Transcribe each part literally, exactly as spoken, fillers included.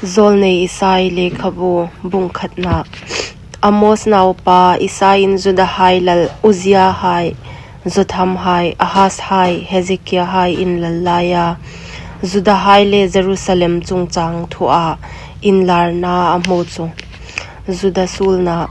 Zawlnei Isai lekhabu, bung khatna. Amos naupa Isaiin Judahai lal Uzziahai, Jothamhai, Ahazhai, Hezekiahai inlal laia Judahai le Jerusalem chungchang thua inlarna a hmu chu. Juda suolna.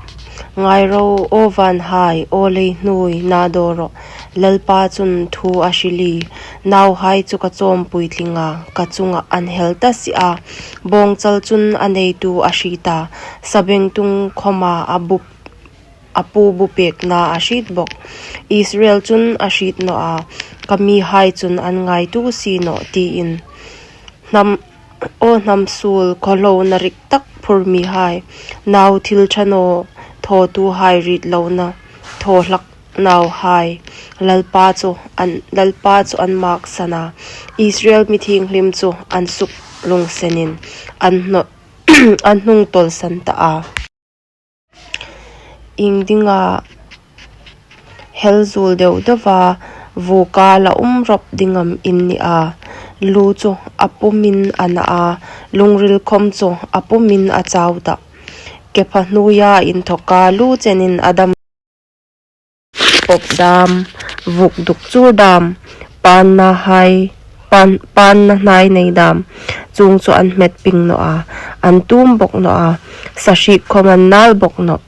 Ngai ro, aw vanhai, aw leihnuoi, na daw rawh. Lalpa chun thu a hril hi: Nauhai chu ka chawm puitlinga, ka chunga an hel ta si a. Bawngchal chun a neitu a hriet a, sabengtung khawma a bu, a pu bu pekna a hriet bawk. Israel chun a hriet naw a, ka mihai chun an ngaitu si nawh, tiin. Hnam, aw hnam suol, khawhlona rik tak phur mihai, nau thil ṭha naw thawtuhai ritlona thaw hlak nauhai, Lalpa chu an, Lalpa chu an maksan a, Israel mi thienghlim chu an suk lungsenin an hnawt, an hnung tawlsan ta a. Iengdinga hel zuol deu deu a, vuoka la um rawp ding am in ni a? Lu chu a pumin a na a, lungril khawm chu a pumin a chau ta. Kepha hnuoia inthawka lu chenin a dam. Pawp dam, vuk duk chur dam, panna hai, pan, panna hnai nei dam, chuong chu an hmet ping naw a, an tum bawk naw a, sahriek khawm an nal bawk nawh.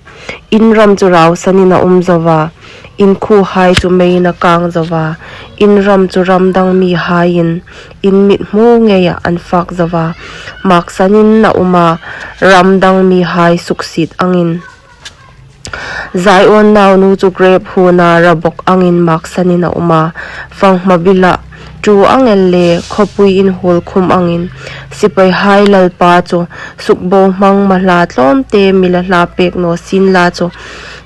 In ram chu rausanin a um zo va, in khuohai chu meiin a kang zo va, in ram chu ram dang mihaiin in mithmu ngeia an fak zo va, maksanin a um a, ram dang mihai suksiet angin. Zion naunu chu grep huona ra bawk angin maksanin a um a, fanghma bila ṭu ang el le khawpui inhuol khum angin. Sipaihai Lalpa chu sukbohmang mahla tlawmte mi la hla pek naw sienla chu,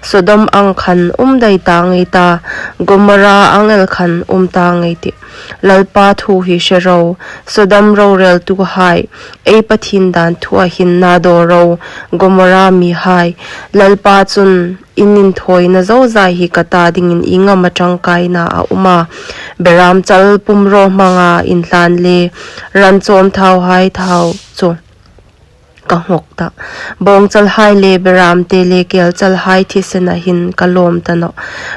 Sodom ang khan um dai ta ngei ta, Gomorra ang el khan um ta ngei tih. Lalpa thu hi hre ro, Sodom roreltuhai, ei Pathien dan thua hin na daw ro, Gomorra mihai. Lalpa chun, in inthawina zozai hi ka ta dingin ieng am a ṭangkaina a um a? Beram chal pumraw hmanga inhlan le ran chawm thauhai thau chu ka nghawk ta. Bawngchalhai le beramte le kelchalhai thisena hin ka lawm ta nawh.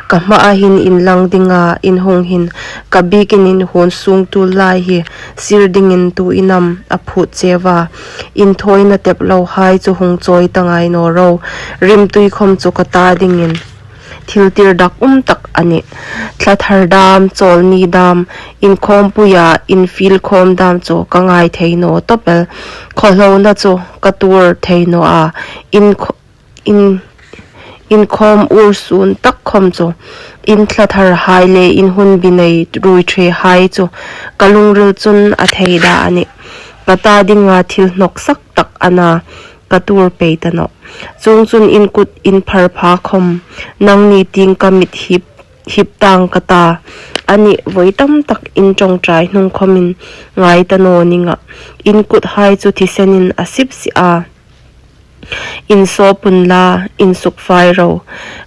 Ka hmaa hin inlang dinga in hung hin, ka biekin in hun sung tul lai hi sir dingin tuin am a phut cheu a? Inthawina tep lohai chu hung chawi ta ngai naw ro. Rimtui khawm chu ka ta dingin thil tir dak um tak a nih. Thla thar dam, chawlni dam, inkhawmpuia infiel khawm dam chu ka ngai thei naw tawp el. Khawhlona chu ka tuor thei naw a, in khaw-, in, inkhawm ur sun tak khawm chu, in thla tharhai le in hun bi nei ruoiṭhehai chu ka lungril chun a thei da a nih. Ka ta dinga thil hnawksak tak a na, ka tuor pei ta nawh. Chuongchun in kut in phar pha khawm, nangni tieng ka mit hip, hip tang ka ta. Ani, voi tam tak in ṭawngṭai hnung khawmin ngai ta naw ning a. In kuthai chu thisenin a sip si a. Insawp unla, insukfai ro.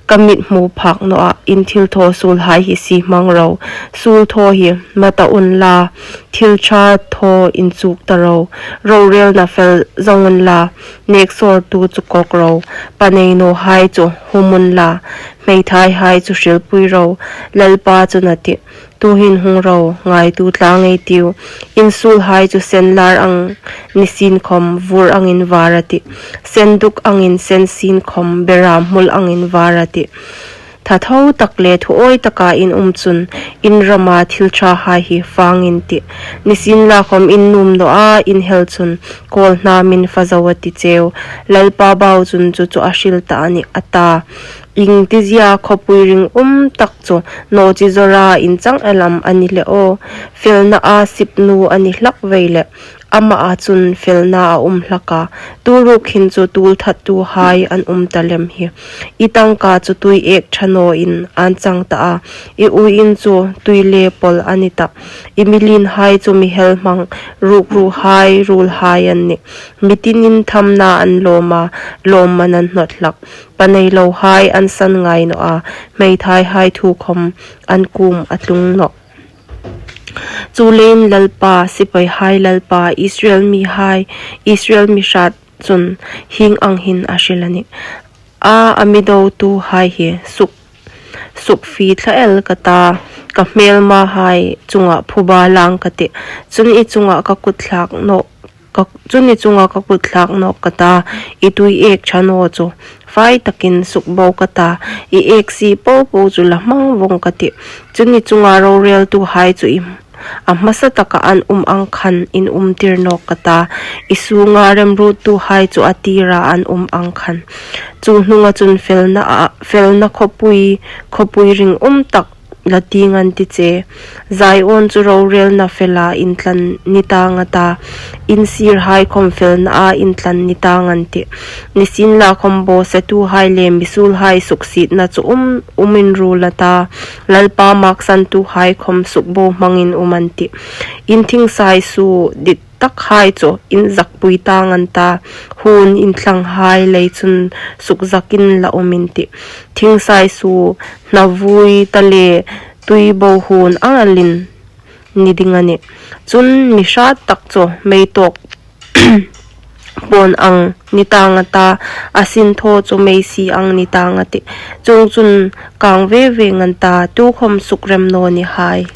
Ka mithmu phak nawah in thilthaw suolhai hi sie hmang ro. Suol thaw hi ma ta unla, thil ṭha thaw inchuk ta ro. Rorelna fel zong unla, neksawrtu chu kawk ro. Pa nei nawhai chu hum unla, hmeithaihai chu hrilpui ro, Lalpa chun a tih. Tuhin hung ro, ngaituo tlang ei tiu. In suolhai chu senlar ang ni sien khawm, vur angin var a tih. Senduk angin sen sien khawm, beram hmul angin var a tih. Thatho tak le thuawi taka in um chun, in rama thil ṭhahai hi fangin tih. Nisienlakhawm in nuom naw a, in hel chun, kawlhnâmin fa zo a ti cheu. Lalpa bau chun chu chu a hril ta a nih, a ta. Iengtizia khawpui ringum tak chu, naw chi zawra inchang el am a ni le aw. Felnaa sipnu a ni hlak vei le, amaa chun felna a um hlak a. Tu ruok hin chu tuolthattuhai an um ta lem hi. I tangka chu tui ek ṭha nawin an chang ta a. I uiin chu tui le pawl a ni ta. I milienhai chu mi hel hmang, rukruhai, ruolhai an nih. Mi tinin thamna an lawm a, lawmman an hnawt hlak. Pa nei lohai an san ngai naw a, hmeithaihai thu khawm an kuom a tlung nawh. Chuleiin Lalpa, sipaihai Lalpa, Israel mihai, Israel mi hrat chun hieng ang hin a hril a nih: A, a mi dotuhai hi suk, sukfie thla el ka ta, ka hmêlmahai chungah phuba lâng ka tih. Chun i chungah ka kut thlâk nawk, ka, chun i chungah ka kut thlâk nawk ka ta, i tui êk ṭha naw chu fai takin sukbo ka ta, i êksi po po chu la hmang vawng ka tih. Chun i chunga rorêltuhai chu i, a hmasa taka an um ang khan inumtir nawk ka ta, i sûnga remruottuhai chu a tîra an um ang khan. Chu hnunga chun felna a, felna khawpui, khawpui ringum tak la tieng an ti che. Zion chu rorêlna fela intlan ni tâng a ta, in sîrhai khawm felnaa intlan ni tâng an tih. Nisienlakhawm bawsetuhai le mi suolhai suksietna chu um, um inruol a ta, Lalpa mâksantuhai khawm sukbohmangin um an tih. In thingsai suo dit takhai chu inzakpui tâng an ta, huon intlanghai lei chun sukzakin la um in tih. Thingsai suo, hnavui ta le tuibo huon ang elin ni ding a nih. Chun mi hrat tak chu meitawk pawn ang ni tâng a ta, a sinthaw chu meisi ang ni tâng a tih. Chuongchun kâng ve veng an ta, tukhawm sukrem naw ni hai.